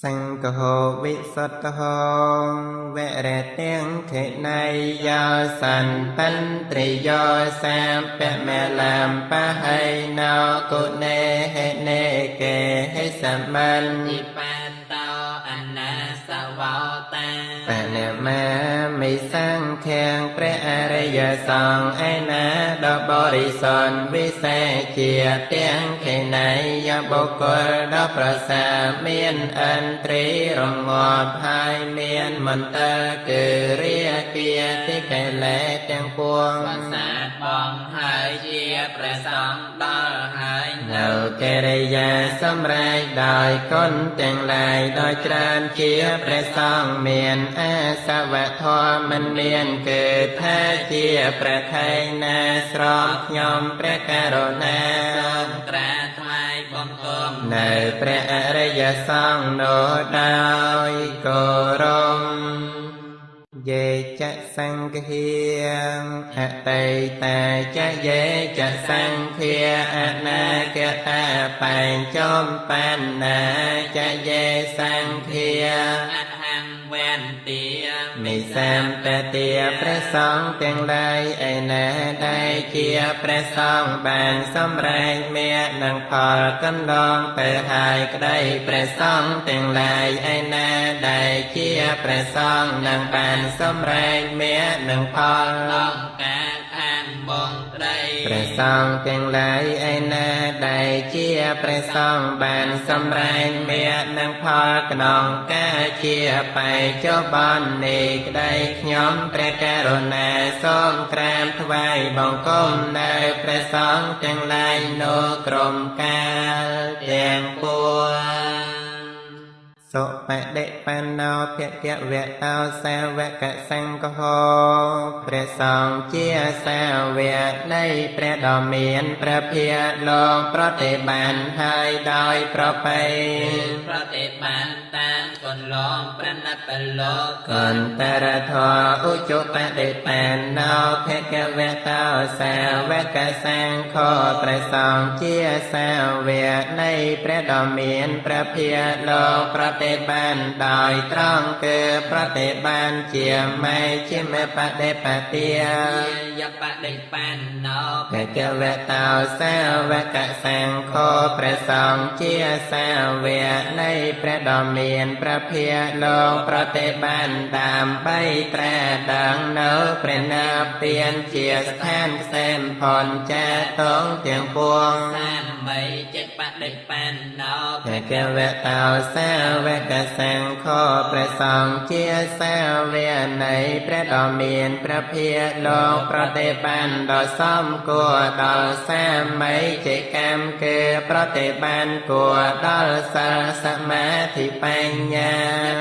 សង្ឃោវិសុទ្ធោវរទាំងខេណៃយោសន្តន្ទ្រិយោសាពមលាមបហៃណោគុណេហេនេកេហេសមន្ តិបានតោអនាសវោតា បណមាមិសង្ឃាំព្រះអរិយសង្ឃឯណាដ៏បរិសុទ្ធវិសេសជាទាំងខេណៃយបុគ្គលដ៏ប្រសើរមានឥន្ទ្រីរងាប់ហើយមានមន្ទិលគឺរាគាតិកិលេសទាំងពួង ប្រាសាទបងហើយជាព្រះសង្ឃដល់ហើយ នៅកិរិយាសម្រេចដោយគុណទាំងឡាយដោយច្រើនជាព្រះសង្ឃមានអាសវធម៌មិនមានគឺថាជាព្រះខៃណាស្រមខ្ញុំព្រះករុណា សូមក្រាបថ្វាយបង្គំ នៅព្រះអរិយសង្ឃនោះដោយគោរពយេចសង្ឃាអតីតាចយេចសង្ឃាអនាគតាបញ្ចំបណ្ណាចយេសង្ឃា អហង្វន្ទា មិសម្បទាព្រះសង្ឃទាំងឡាយឯណាដែលជាព្រះសង្ឃបានសម្រេចមេនឹងផលកន្លងទៅហើយក្តីព្រះសង្ឃទាំងឡាយឯណាដែលជាព្រះសង្ឃនឹងបានសម្រេចមេនឹងផល អង្គការខាងបងក្តី ព្រះសង្ឃទាំងឡាយឯណាដែលជាព្រះសង្ឃបានសម្រេចមេនឹងផលក្នុងការជាបច្ចុប្បន្ននេះក្តីខ្ញុំព្រះករុណាសូមក្រាបថ្វាយបង្គំនៅព្រះសង្ឃទាំងឡាយនោះក្រុមកាលទាំងពួងសុបដិបណ្ណោភគវៈតោសាវកសង្ឃោព្រះសង្ឃជាសាវកនៃព្រះដ៏មានព្រះភិក្ខលោកប្រតិបានហើយដោយប្រពៃ ប្រតិបានតាមកន្លងប្រណិបលោក កន្តរធម៌ឧជបដិបណ្ណោភគវៈតោសាវកសង្ឃោព្រះសង្ឃជាសាវកនៃព្រះដ៏មានព្រះភិក្ខលោកប្រតិបានដោយត្រង់គឺប្រតិបានជាមេជាមេបដិបទា យបដិបណ្ណោ ភគវៈតោសាវកសង្ឃោព្រះសង្ឃជាសាវកនៃព្រះដ៏មានព្រះភិក្ខលោកប្រតិបានដើម្បីត្រាដឹងនៅព្រះនិព្វានជាស្ថានក្សេមផនចាតងទាំងពួង សាមីចិត្តបដិបណ្ណោ ភគវៈតោសាវកសង្ឃោព្រះសង្ឃជាសាវកនៃព្រះដ៏មានព្រះភិក្ខលោកប្រតិបានដ៏សំគួរដល់សាមីជាកម្មគឺប្រតិបានគួរដល់សិលសមាធិបញ្ញា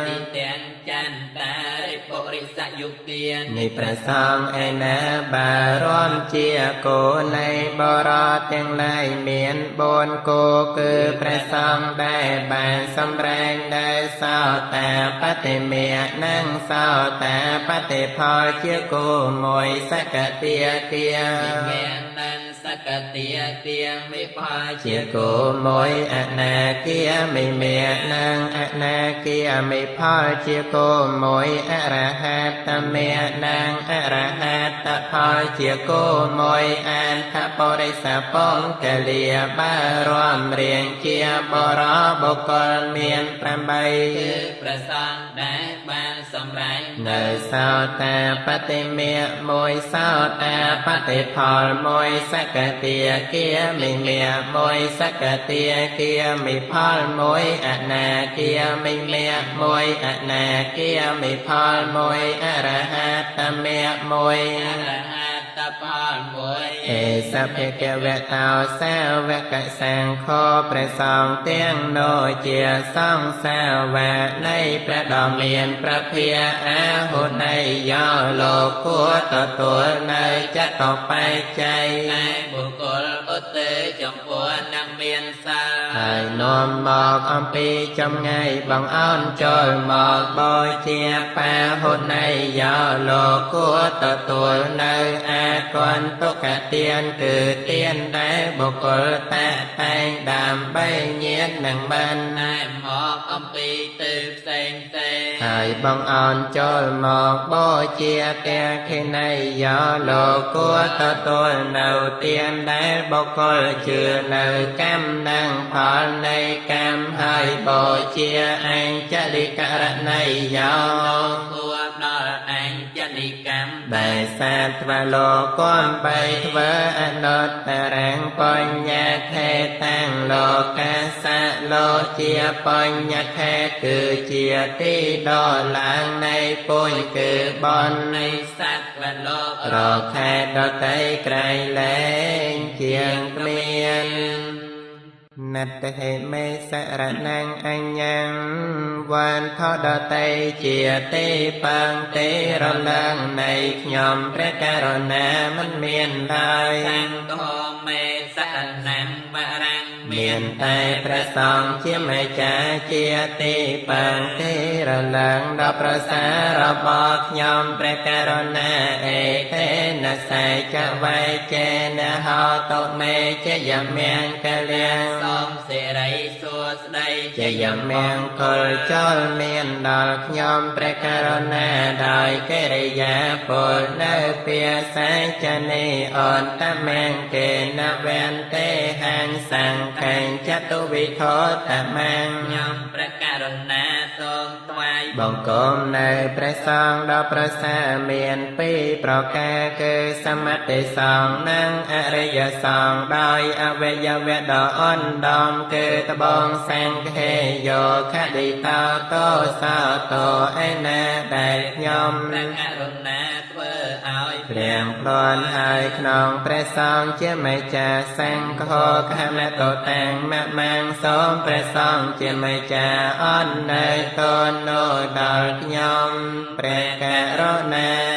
តិទាំងចន្តារិពុរិសយុគា នេះព្រះសង្ឃឯណាបារមជាគោនៃបរតទាំងឡាយមានបួនគោគឺព្រះសង្ឃដែលបានសម្រេចដែលសោតាបតិមេនិងសោតាបតិផលជាគោមួយសកតិគា មេនឹងសកតិទៀងមិផល ជាគោមួយអនាគាមិមេនិងអនាគាមិផលជាគោមួយអរហត្តមេនិងអរហត្តផលជាគោមួយអន្តបរិសពងកលាបារមរៀងជាបរបុគ្គលមាន8 គឺព្រះសង្ឃដែលបានសម្រេច នៅសោតាបតិមេមួយសោតាបតិផលមួយសកតិគាមិមេមួយសកតិគាមិផលមួយអនាគាមិមេមួយអនាគាមិផលមួយអរហត្តមេមួយ អរហត្តផលមួយ អេសភគវៈតោសាវកសង្ឃោព្រះសង្ឃទាំងនោះជាសង្ឃសាវកនៃព្រះដ៏មានព្រះភិក្ខអាហុណយយោលោកគួរទទួលនៅចតុបច្ច័យ តែបុគ្គលឧទ្ទេសចំពោះនឹងមានសិល ហ ហើយនាំមកអំពីចម្ងាយបងអោនចូលមកបូជាបាហុណៃយោលោកគួរទទួលនៅអាគន្តុកទានគឺទានដែលបុគ្គលតាក់តែងដើម្បីញាតនឹងបាន ណែមកអំពីទិផ្សេងផ្សេង ហើយបងអោនចូលមកបូជាទាខិណៃយោលោកគួរទទួលនៅទានដែលបុគ្គលជឿនៅកម្មនិងផលនៃកម្មហើយបូជាអញ្ចលិករណីយោ គួរដល់អញ្ចលិកម្ម ដែលសាត្វលោកគំបីធ្វើអនុត្តរងបញ្ញខេតាំងលោកាសៈលោកជាបញ្ញខេគឺជាទីដ៏ឡើងនៃពុញគឺបន នៃសត្វលោករ កខេដតីក្រៃលែងជាងគ្មាន នត្តហិមេសរណងអញ្ញងវន្តដតីជាទេបង្ទេរលងនៃខ្ញុំព្រះករុណាមិនមានឡើយ សង្ឃោមេសរណងវរੰ មានតែព្រះសង្ឃជាម្ចាស់ជាទីពឹងទីរលឹងដល់ប្រសារបស់ខ្ញុំព្រះករុណាអេតេនសេចវេចេនហោតុមេជយមង្គលៀង សូមសិរីសួស្តី ជយមង្គលចូលមានដល់ខ្ញុំព្រះករុណាដោយកិរិយាពលនៅពាសេចនីអន្តមង្គេនវន្ទេហង្សង្ខេចតុវិធោតមង្គ ខ្ញុំព្រះករុណាសូមថ្វាយ បង្គំនៅព្រះសង្ឃដ៏ប្រសើរមានពីរប្រការគឺសមតិសង្ឃនិងអរិយសង្ឃដោយអវយវៈដ៏អណ្ដំគឺត្បូងសង្ឃេយោខឌិតោតោសោតោឯណាដែលខ្ញុំ ព្រះករុណាធ្វើឲ្យ ព្រៀងភ្លាន់ហើយក្នុងព្រះសង្ឃជាម្ចាស់សង្ឃោខមតតាំងមមង្គសូមព្រះសង្ឃជាម្ចាស់អន់នៅតននោះដល់ខ្ញុំព្រះករុណា